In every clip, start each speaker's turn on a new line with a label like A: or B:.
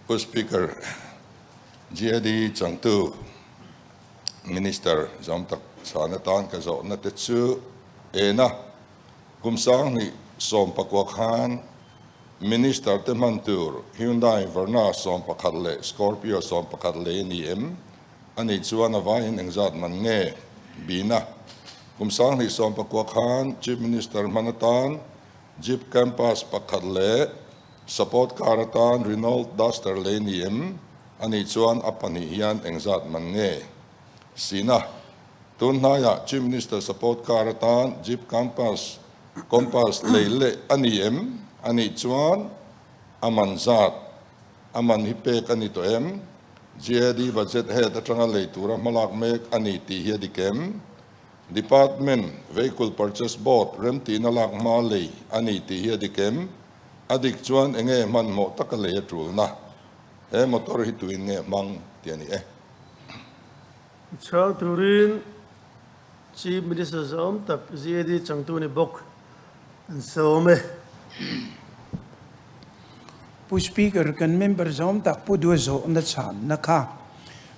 A: Pu Speaker, GAD changtu Minister zawm tak chhan atan ka zawhna te chu ena kum 2019 khan Minister te hman tur Hyundai Verna 11 leh Scorpio 11 lei a ni em? A nih chuan a vaiin engzat man nge? Bina kum 2019 khan Chief Minister hman atan Jeep Campus pakhat leh Support car atan Renault Duster lei ni em? A nih chuan a pahnih hian engzat man nge? Sina, Tun hnaiah Chief Minister support car atan Jeep Compass Compass lei leh a ni em? A nih chuan a man zat a man hi pek a ni tawh em? GAD budget head atanga lei tura hmalak mek a ni tih hi a dik em? Department Vehicle Purchase Board remtihna lak hma lei a ni tih hi a dik em? A dik chuan enge hmanhmawh taka lei a tulna? He motor hi tuin nge hmang tih a ni e.
B: Chhang turin Chief Minister zawm tak GAD changtu ni bawk an sawm e.
C: Pu Speaker, kan member zawm tak Pu Dua zawhna chhanna kha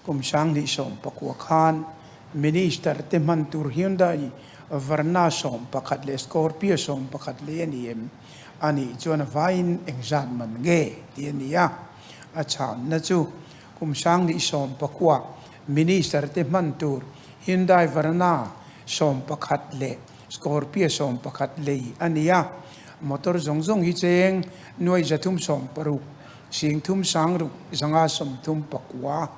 C: kum 2019 khan Minister te hman tur Hyundai Verna 11 leh Scorpio 11 lei a ni em? A nih chuan a vaiin engzat man nge tih a ni a. A chhanna chu kum 2019 Minister te hman tur Hyundai Verna 11 leh Scorpio 11 lei a ni a. Motor zawng zawng hi cheng nuai 360, 36 539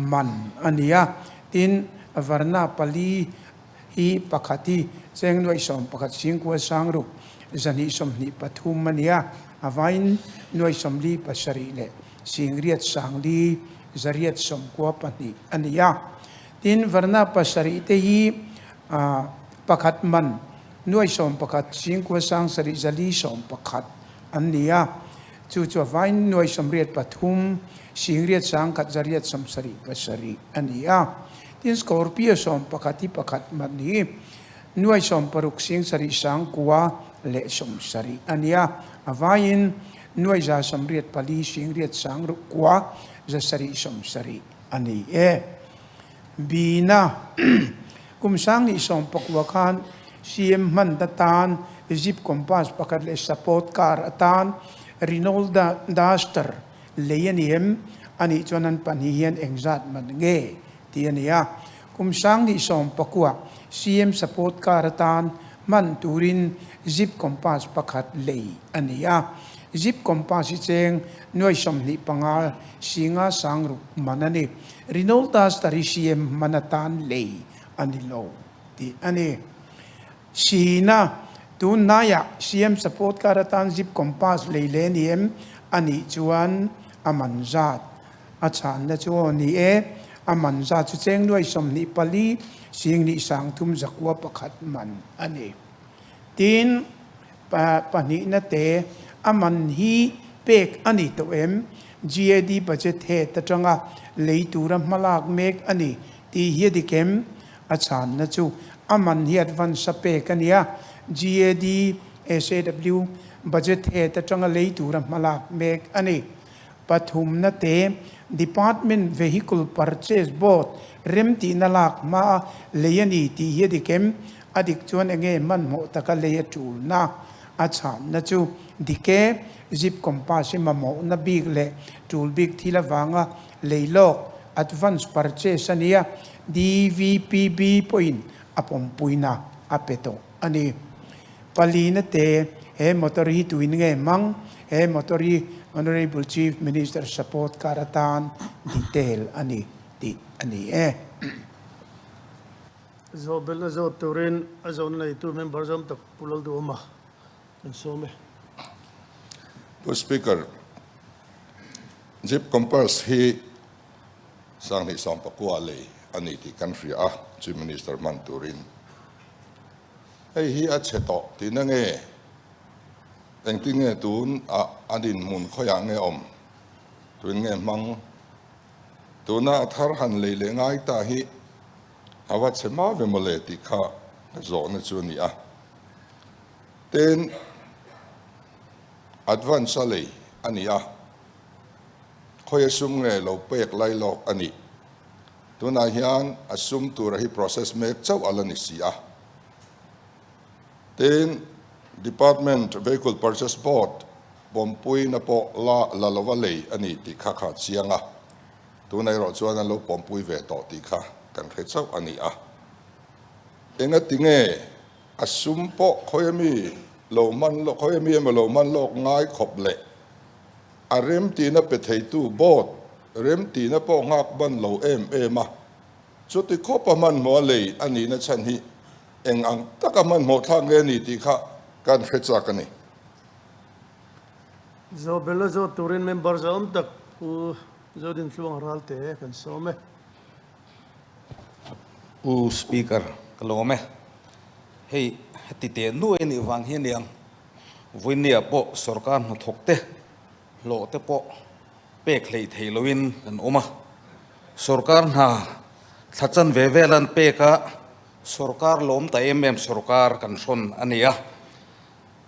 C: man a ni a. Tin, Verna pali hi pakhat hi cheng nuai 11 singkua sang ruk 223 a ni a. A vaiin nuai 47 leh singriat sangli 892 a ni a. Tin, Verna pasarih te hi pakhat man nuai 11 singkua sang sarih 411 an ni a. Chu chu a vaiin nuai 83 singriat sang khat 877 a ni a. Tin, Scorpio 11 hi pakhat man hi nuai 60 sing sarih sang kua leh 70 a ni a. A vaiin nuai 184 singriat sang ruk kua 770 a ni e. Bina kum 2019 khan CM hman atan Jeep Compass pakhat leh support car atan Renault Duster lei a ni em? A nih chuan an pahnih hian engzat man nge tih a ni a. Kum 2019 CM support car atan hman turin Jeep Compass pakhat lei a ni a. Jeep Compass hi cheng nuai 25 singa sang ruk man a ni. Renault Duster hi CM hman atan lei a ni lo tih a ni. Sina, tun hnaiah CM support car atan Jeep Compass lei leh a ni em? A nih chuan a man zat a chhanna chu aw ni e. A man zat chu cheng nuai 24 sing hnih sang thum zakua pakhat man a ni. Tin, pahnihna te a man hi pek a ni tawh em? GAD budget head atanga lei tura hmalak mek a ni tih hi a dik em? A chhanna chu a man hi advance a pek a ni a, GAD, SAW, budget head atanga lei tura hmalak mek a ni. Pathumna te Department Vehicle Purchase Board remtihna lak hmaa lei a ni tih hi a dik em? A dik chuan enge hmanhmawh taka lei a tulna? A chhanna chu dik e, Jeep Compass hi mamawhna bik leh tul bik thil avanga lei lawk, advance purchase, a ni a, DVPB pawhin a pawmpuina a pe tawh a ni. Palina te he motor hi tuin nge hmang? He motor hi Honourable Chief Minister support car atan detail a ni tih a ni e.
B: Zawhbelh a zawt turin a zawhna neitu member zawm tak Pu Lalduhawma kan sawm e.
A: Pu Speaker, Jeep Compass hi 2019 lei a ni tih kan hria a, Chief Minister hman turin. Hei hi a chhe tawh tihna nge? Engtin nge tun a a dinhmun khawiah nge awm? Tuin nge hmang? Tuna a thar han lei leh ngai ta hi a va chhe hma ve mawle tih kha ka zawhna chu a ni a. Tin, advance a lei a ni a. Khawia sum nge lo pek lailawk a nih? Tunah hian a sum tura hi process mek chauh a la ni si a. Tin, Department Vehicle Purchase Board pawmpuina pawh la la lova lei a ni tih kha kha chiang a. Tunah erawh chuan an lo pawmpui ve tawh tih kha kan hre chauh a ni a. Engati nge a sum pawh khawi ami lo hman lawk, khawi ami emaw lo hman lawk ngai khawp leh a remtihna pe theitu board remtihna pawh nghak ban lo em em a, chuti khawpa hmanhmawh a lei a nihna chhan hi eng ang taka hmanhmawh thlak nge a ni tih kha kan hre chak a ni.
B: Zobela zawt turin member zawm tak Pu Zodintluang Ralte kan sawm e.
D: Pu Speaker, ka lawm e. Hei heti teh nuai a nih vang hi aniang Vawinia pawh sorkar hnathawk te hlawh te pawh pek hleih theih loin kan awm a. Sorkar hna thla chanve vel an pek a, sorkar lawm ta em em sorkar kan hrawn a ni a.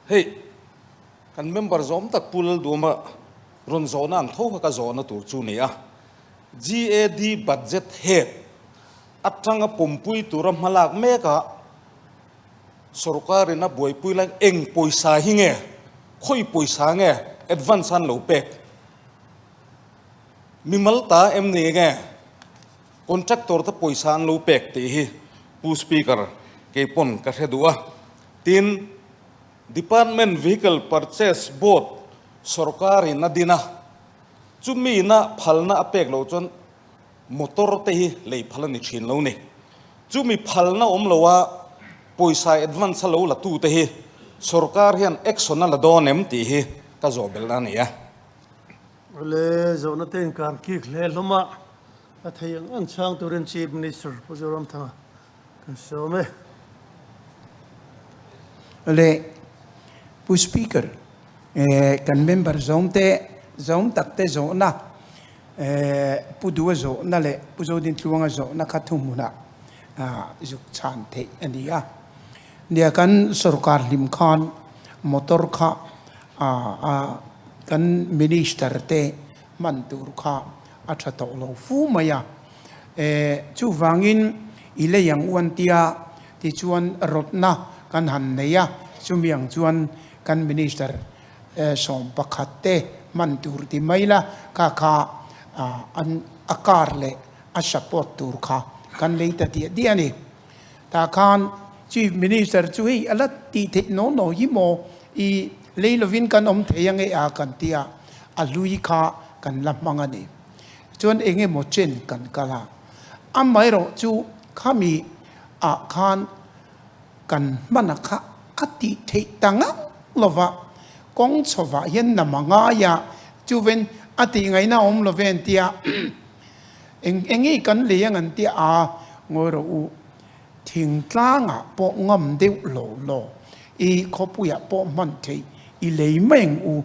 D: Hei kan member zawm tak Pu Lalduama rawn zawhna ang tho kha ka zawhna tur chu ni a. GAD budget head atanga pawmpui tura hmalak mekah Sorkarin a buaipui lai eng pawisa hi nge, khawi pawisa nge advance an lo pek? Mimal ta em ni nge contractor te pawisa an lo pek tih hi Pu Speaker kei pawn ka hre duh a. Tin, Department Vehicle Purchase Board sorkarin a din a, chumi ina phalna a pek loh chuan motor te hi lei phal a ni thin lo ni. Chumi phalna awm lo a pawisa advance a lo la tu te hi sorkar hian action a la dawn em tih hi ka zawh belhna a ni a.
B: Awle, zawhna te inkar kik hle hlawm a, a thei ang ang chhang turin Chief Minister Pu Zoramthanga kan sawm e.
C: Awle, Pu Speaker, kan member zawm te, zawm tak te zawhna Pu Dua zawhna leh Pu Zodintluanga zawhna kha thuhmunah zuk chhan theih a ni a. Nia kan sorkar hlim khan motor kha kan minister te hman tur kha a tha tawh lo fu mai a. Chuvangin i lei ang u an tia tichuan rawtna kan han nei a, chumi ang chuan kan minister 11 te hman tur ti mai la, kha kha an a car leh a support tur kha kan lei ta diah diah a ni. Tah khan Chief Minister chu hei a la tih theih naw naw hi maw i lei lovin kan awm thei ange a kan ti a, a hlui kha kan la hmang a ni. Chuan eng emaw chen kan kal a, amaherawh chu khami ah khan Kan hmana kha a tih theih ta ngang lo va, kawng chhovah hian nam a ngai a, chuven a tih ngaihna a awm lo ve an ti a, eng eng nge kan lei ang an ti a, ngawi rawh u, thingtlangah pawh ngam deuh lo lo, i khawpuiah pawh hman theih i lei mai ang u,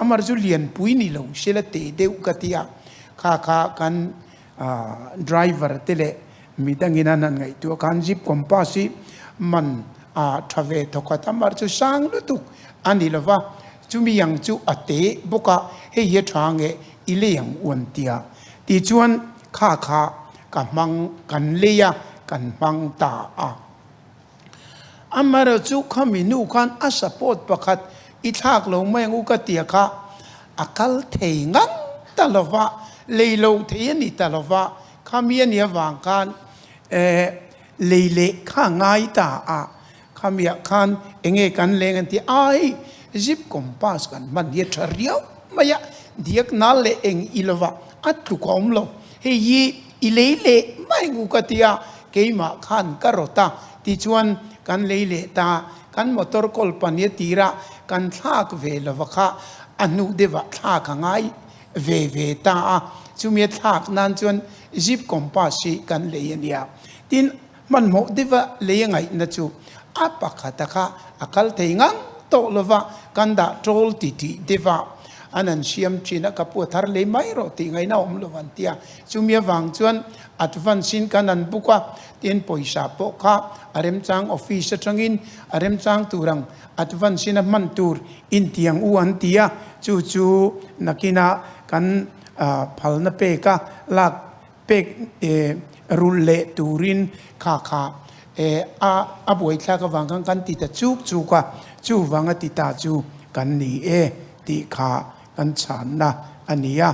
C: amar chu lianpui ni lo sela teh deuh ka ti a, kha kha kan driver te leh Midangin an han ngaihtuah khan Jeep Compass hi man a tha ve thawkhat a, mar chu sang lutuk a ni lova, chumi ang chu a te bawk a, hei hi a tha nge i lei ang u an ti a. Tichuan kha kha ka hmang kan lei a, kan hmang ta a. Amaherawhchu khami nu khan a support pakhat i thlak lo mai ang u ka tia kha a kal thei ngang ta lova, lei lo thei a ni ta lova, Khami a nih avang khan lei leh kha a ngai ta a, khamiah khan enge kan leng an ti ai, zip compass kan hman hi a tha riau mai a, diak nal leh eng i lova a tluk a awm lo, hei hi i lei leh mai ngu ka ti a, keimah khan ka rawt a, tichuan kan lei leh ta, kan motor kawl pahnih a tir a, kan thlak ve lova kha a hnuh deuhah thlak a ngai ve ve ta a, chumi a thlak nan chuan Jeep Compass hi kan lei a nia. Tin, hmanhmawh deuha lei a ngaihna chu a pakhata kha a kal thei ngang tawh lova kan dah ṭawl ti tih deuha an han siam ṭhin a, ka pu a thar lei mai rawh tih ngaihna a awm lo an ti a. Chumi avang chuan advance in kan han book a, tin pawisa pawh kha a remchang office aṭangin a remchang tur ang advance in a hman tur Intiang u an ti a, chu chu nakinah kan phalna pek a lak pek rulh leh turin kha kha a a buaithlak avang khan kan ti ta chuk chuk a, chuvanga ti ta chu kan ni e tih kha kan chhanna a ni a.